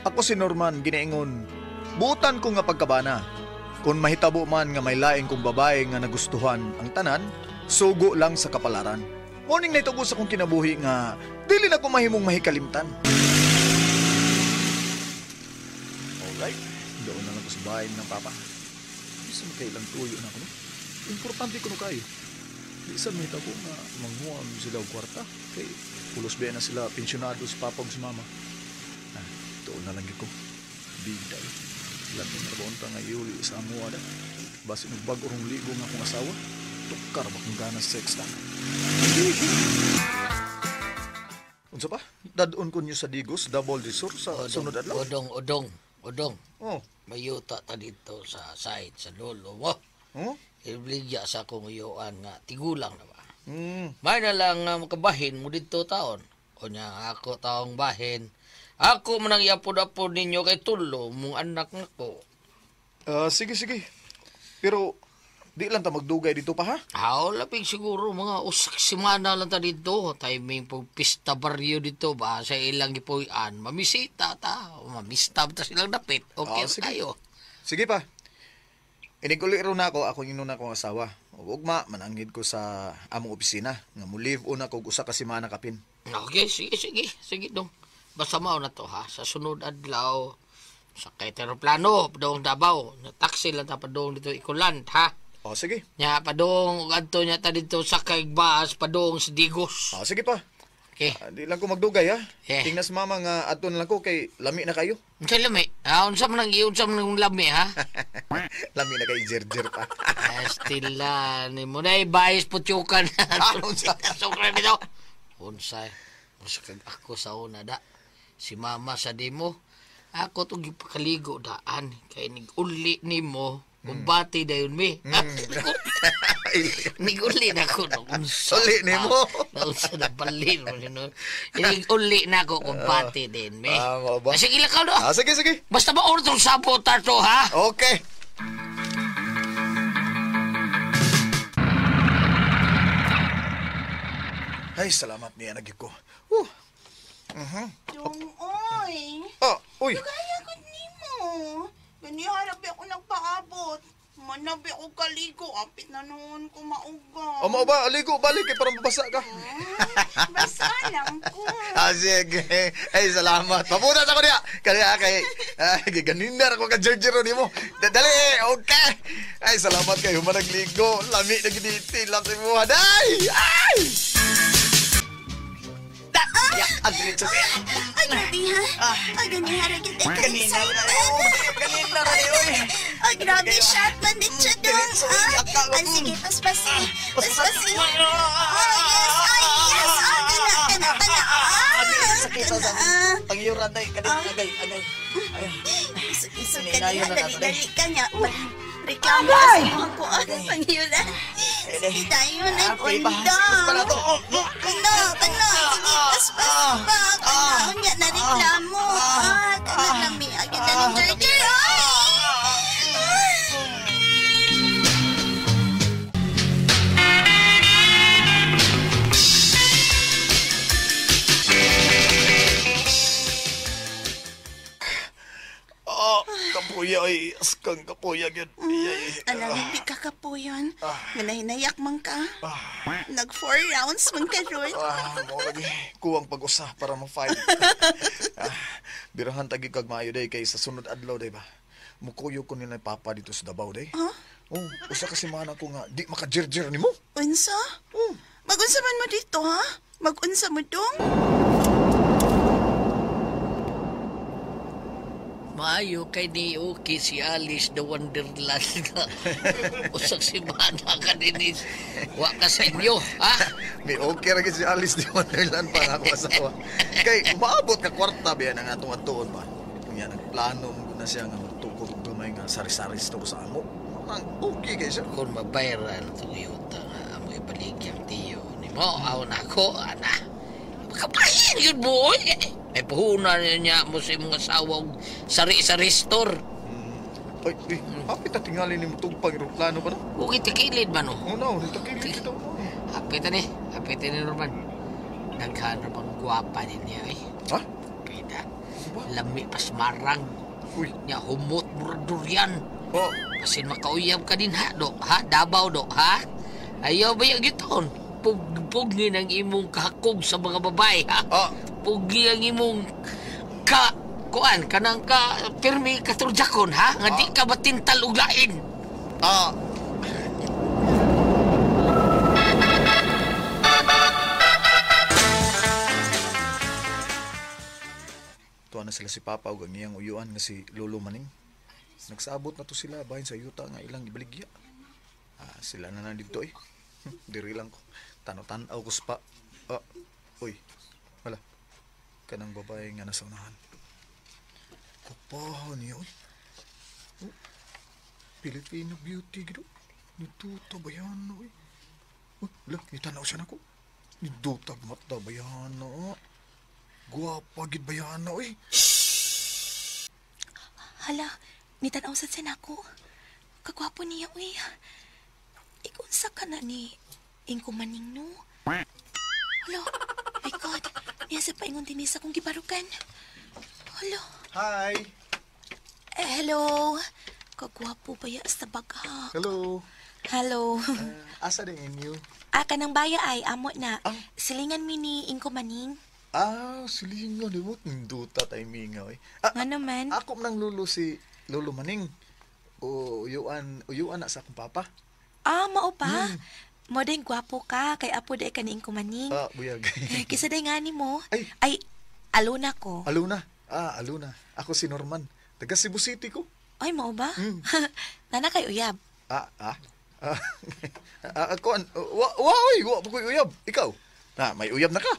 Ako si Norman ginaingon, buutan ko nga pagkabana. Kung mahitabo man nga may laing kong babae nga nagustuhan ang tanan, sugo lang sa kapalaran. Morning na ito sa kong kinabuhi nga dili na ko mahimong mahikalimtan. Alright, doon na lang ko sa bahay ng papa. Bisa makailang tuyo na ako, no? Importante ko no kayo. Di sa mahitabo nga manghuam sila og kwarta. Kay pulos ba na sila pensyonado sa papa ug sa mama. Ah, doon na lang gyud ko. Bida. Labi na ba unta nga iuli sa amuha da. Basin og bag-o rong ligo nga akong asawa. Tukar ba kung gana sex na. Unsa pa? Dadon ko niyo sa Digos, Double Desur sa sunod adlaw. Odong, odong, odong. Oh. Mayuta ta dito sa site sa lolo mo. Oh? Ibligya sa akong uyuan nga tigulang na ba. Mm. May na lang nga makabahin mo dito taon. O niya ako taong bahin. Ako man ang iapod-apod ninyo kay tulo mong anak nako. Sige, sige. Pero di lang ta magdugay dito pa ha? Aw, lapig siguro mga usak semana lang ta dito. Timing pag pista baryo dito ba sa ilang gipuy-an. Mamisita ta. Mamista ta silang dapit. Okay Ah, sige. tayo. Sige pa. Inig-uli ro na ako, ako ingnon na akong asawa. Ug ugma, mananghid ko sa among opisina. Nga mo live una ko og usa ka semana kapin. Okay, sige, sige. Sige dong. Basta mao na to ha. Sa sunod adlaw, sa kay aeroplano, padong Davao. Na taxi lang ta padong dito Ikulan, ha? O, sige. Nya padong adto nya ta dito sa kay bus padong sa Digos. O, sige pa. Okay. Ah, di lang ko magdugay ha. Eh. Tingnan sa mama nga adto na lang ko kay lami na kayo. Unsa lami? Ah, unsa man ang unsa man ang lami ha? Lami na kay jerjer pa. Astila ni mo na bayis putyukan. Ah, unsa? Sukra nito. Unsa? Unsa kag ako sa una da. Si mama sa demo. Ako to gipakaligo daan kay nig-uli nimo. Kumbati dayon mi. Nig-uli na ko. No, unsa. Uli nimo. Ah, unsa na balin mo no. Nig-uli na ko kumbati din mi. Ah, mao ba? Ah, sige lang ka no. Ah, sige, sige. Basta ba ortong sabot to ha? Okay. Ay, salamat niya nagyud ko. Dong, oy. Ah, uy. Kaya ko nimo. Gani harap ako nagpaabot. Manabi ako kaligo. Apit na noon ko mauga. O mao ba, aligo, balik kay parang babasa ka. Basta lang ko. Ah, sige. Ay, salamat. Papunta sa ko niya. Kaya kay, ay, ganinda ako ka Giorgio nimo. Dali, okay. Ay, salamat kayo. Managligo. Lami na giniti lang sa imuha. Day! Ay! Ya, ang diretso siya. Ay, grabe ha. Ay, gani harap kita Ganina ka-excited. Ganina ra ni, oy. Ay, grabe shot man dito dong. Diretso, Ah, ay, sige, paspasi. Paspasi. Oh, yes. Ay, yes. Ah, kana, kana, kana. Ah, Sakit sa kana. Ah. Pangyuran day, kadin agay, agay. Isog ka Sininayon niya, na nato, dali-dali ka niya. Reklamo ka sa mga kuan, pangyuran. Sige tayo, nag-unda. Kana, kana, sige, paspas pa. Kana, unya, nareklamo. Ah, kana lami. Agad na ni Jerjer. Ay! Ah, kapuya ay, askang kapuya gyud. Ay, Alam, hindi ka kapuyon. Manahinayak man ka. Nag 4 rounds man ka ron. Ah, mao lagi kuwang pag-usa para ma-fight. Ah, birahan tagi kag maayo day kay sa sunod adlaw day ba. Mukuyo ko nila papa dito sa Davao day. Huh? Oh, usa ka semana ko nga di makajerjer nimo. Unsa? Oh, Magunsa man mo dito, ha? Magunsa mo dong? Maayo kay ni okay si Alice the Wonderland na usag si Mana ka dinis. Wa ka sa inyo, ha? May okay ra gyud si Alice di Wonderland para ako asawa. Kay umaabot ka kwarta biya na nga atong atuon ba. Unya nagplano mo na siya nga magtukod og gamay nga sari-sari store sa amo. Ang okay kay siya. Kung mabayran itong yuta nga amo ibaligyang tiyo ni mo, aw na ako, ana. Makapahin yun mo, oy. May puhunan niya mo sa imong asawa og sari-sari store. Ay, ay, hapit na tingali ni mo tugpang eroplano pa no? Huwag itikilid man, oh. Oh no, nitakilid dito. Hapit na ni, hapit ni Norman. Naghanap ang gwapa ninyo, eh. Ha? Pwede. Lami pas marang. Uy. Nya humot murag durian. Oh. Basin makauyab ka din ha, do. Ha? Dabaw, do. Ha? Ayaw ba yung giton? Pugpugin ang imong kahakog sa mga babae, ha? Ah. Pugi ang imong ka... Kuan, kanang ka... Pirmi katurjakon, ha? Nga di ka matintal og lain. Ah. Tuwa na sila si Papa ug ang iyang uyuan nga si Lolo Maning. Nagsabot na to sila bahin sa yuta nga ilang ibaligya. Ah, sila na na dito eh. Diri lang ko. Tano-tanaw ko sa pa. Ah, uy. Wala. Kanang babae nga nasa unahan. Kapahan niya, uy. Oh, Filipino beauty, gido. Nituta ba yan, uy? Uy, wala. Nitanaw siya na ko. Nidutag mata ba yan, oh. Guwapa, gid ba yan, uy? Hala, nitanaw sa siya nako. Kagwapo niya, uy. Ikunsa ka na ni Ingko Maning, no? Hala, my God. Niya sa paingon din sa kong gibarukan. Hala. Hi! Eh, hello. Kagwapo ba ya sa bagha? Hello! Hello. Asa din inyo? Ah, kanang baya ay, amo na. Ah. Silingan mi ni Ingko Maning. Ah, silingan. Di mo, ninduta tayo mingaw eh. Ah, Nga naman. Ako nang lulo si Lolo Maning. O, uyuan na sa akong papa. Ah, mao pa. Mo din gwapo ka, kay apo day ka ni Ingko Maning. Ah, buyag. Eh, kisa day nga ni mo. Ay. Ay, aluna ko. Aluna. Ah, Aluna. Ako si Norman. Taga Cebu City ko. Ay, mao ba? Nana kay uyab. Ah, ah. Ah, ah, ako, wa, oy, wa, pa ko'y uyab. Ikaw. Na, may uyab na ka.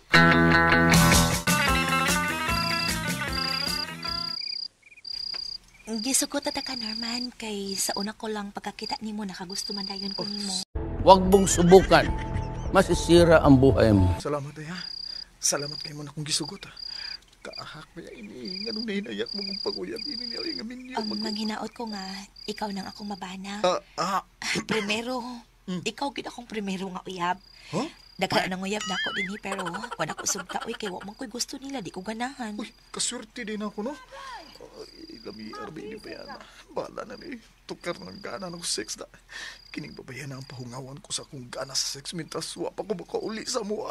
Gisugot ta ka, Norman, kay sa una ko lang pagkakita nimo nakagusto man dayon ko nimo. Huwag mong subukan. Masisira ang buhay mo. Salamat ay ha. Salamat kay mo na kong gisugot ha. Kaahak ba yan ini? Nganong nahinayak mo kong pag-uyab ini niya nga minyo. Manghinaot ko nga, ikaw nang akong mabana. Ah, ah. Primero, ikaw gid akong primero nga uyab. Huh? Daghan nang uyab nako dinhi pero wala ko sugta oy kay wa man koy gusto nila, di ko ganahan. Uy, kaswerte din ako, no? Ay, lami, arbi ni Bayana. Bala na ni. Tukar ng gana ng sex na. Kining babayana ang pahungawan ko sa akong gana sa sex mintras wa pa ko makauli sa mua.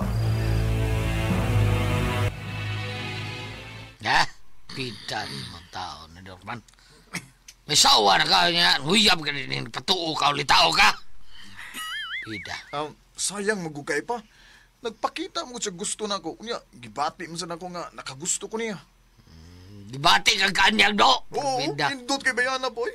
Ha? Pita ni mga tao na Norman. May sawa na ka niya. Huyab ka din. Patuo ka ulit tao ka. Pita. Sayang magugay pa. Nagpakita mo sa gusto na ko. Unya, gibati mo sa nako nga nakagusto ko niya. Gibati ka kanyang do. Oo, indot kay Bayana, boy.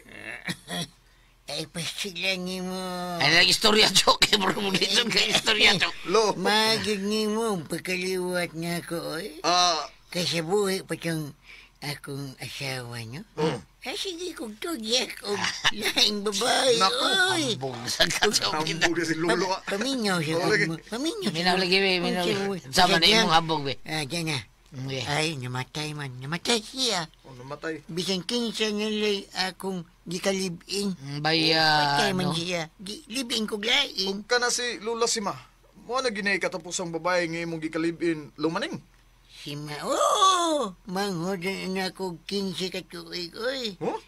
Ay, pasila ni mo. Ay, nang istorya, Chok. Kaya mo dito kay istorya, Chok. Lo. Magig ni mo, pagkaliwat nga ko, oy. Ah. Kasi buhay pa tiyong akong asawa, no? Oh. Ay, sige, kung tugyak o laing babae, Naku, oy. Ambog sa katsok kita. Ambog na si Lolo, ah. Paminyaw siya. Oh, lagi. Paminyaw siya. Minaw lagi, be. Minaw lagi. Sama na imong habog, be. Ah, dyan na. Okay. Ay, namatay man. Namatay siya. Oh, namatay. Bisan kinsa nila'y akong gikalibin. Baya, Patay man no? siya. Libin ko lain. Huwag ka na si Lola Sima. Mo na ginay katapos ang babae nga imong gikalibin, Lumaning. Si Ma, oo! Manghod na ako 15 ka tuig, oy. Huh?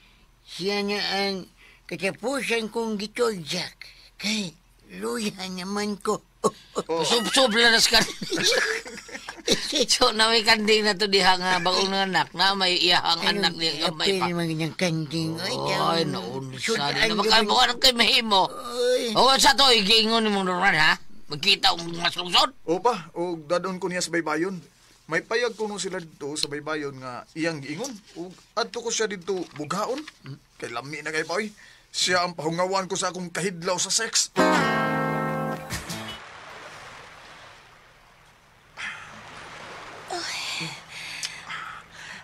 Siya na ang katapusan kong gitolyak. Kay, luya naman ko. Oh. Sub-sub na nas ka. So, na may kanding na to diha nga bagong anak na may iyahang anak niya gamay pa. Apil man ng kanding. Oy, Oy, naunsa din. Makabuka ng kay mahimo. Oy. O, sa to, igiingon ni mong Norman, ha? Magkita og mas lungsod. O pa, o dadon ko niya sa baybayon. May payag kuno sila dito sa baybayon nga iyang giingon. Ug adto ko siya dito bugaon. Kay lami na kay pa oy. Siya ang pahungawan ko sa akong kahidlaw sa sex.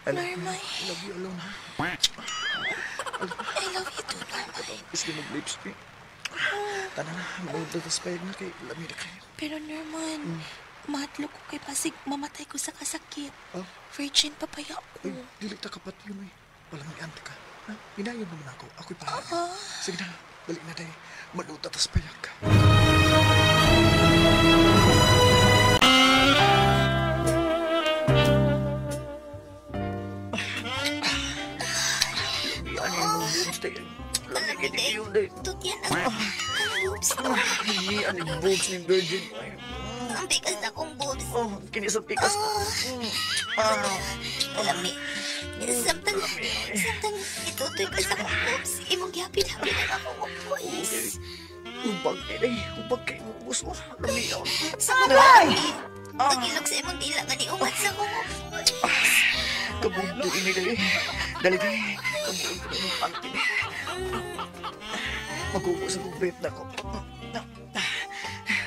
Normay. I love you alone, ha? I love you too, Normay. Gusto mo lips, eh. Tana na, magdadas payag na kay lami na kayo. Pero Norman, mahadlok ko kay pasig mamatay ko sa kasakit. Oh? Virgin pa paya ko. Uy, dili ta kapat yun, eh. Walang mag-ante ka. Ha? Inayon naman ako. Ako'y pahalag. Sige na, dali na tayo. Maluta tas payag ka. day. Lami Lami kay day. yun day. Tutyan ang boobs. Ay, ang boobs ni Virgin. Ang bigas na akong boobs. Oh, kini sa pikas. Ah. Lami. Samtang, samtang itutoy ka sa akong boobs. Imong gihapin-hapin ang akong boobs. Ubag kay day. Ubag kay mo boobs. Oh, lami. Oh. Sa mga Tagilok sa imong dila nga niungat sa akong boobs. Kabugto ini day. Dali day. Kabugto ini panty. Magubo sa kong brief na ko.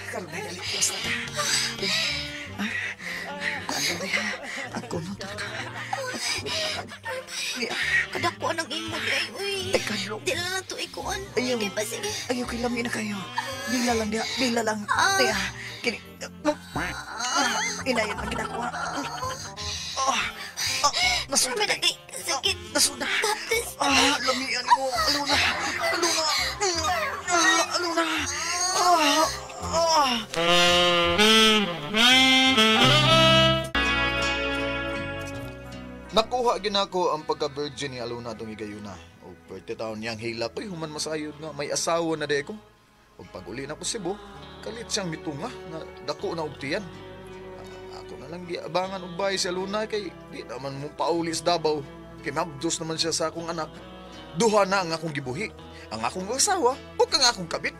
Karon day, dali. Basta ta. Ano day? Ang kuno talaga. Kadako ang imo day, uy. Ay, kadlok. Dila lang to ikuan. Ayaw. Kay basig. Ayaw kay lami na kayo. Dila lang diha, dila lang. Diha, kini. Inayon ang ginakuha. Oh, oh, nasuda. May nagay sakit. Nasuda. Tapos, Ah, lamian mo. Aluna. Aluna. Ah, Aluna. Ah, ah. Nakuha ginako ang pagka-virgin ni Aluna atong higayuna. O pwerte taon niyang hila ko'y human masayod nga may asawa na di ko. O pag uli na ko Cebu, kalit siyang mitunga nga dako na og tiyan. Ako na lang giabangan og bahay si Aluna kay di naman mo pauli sa Davao. Kay mabdos naman siya sa akong anak. Duha na ang akong gibuhi, ang akong asawa o ang akong kabit.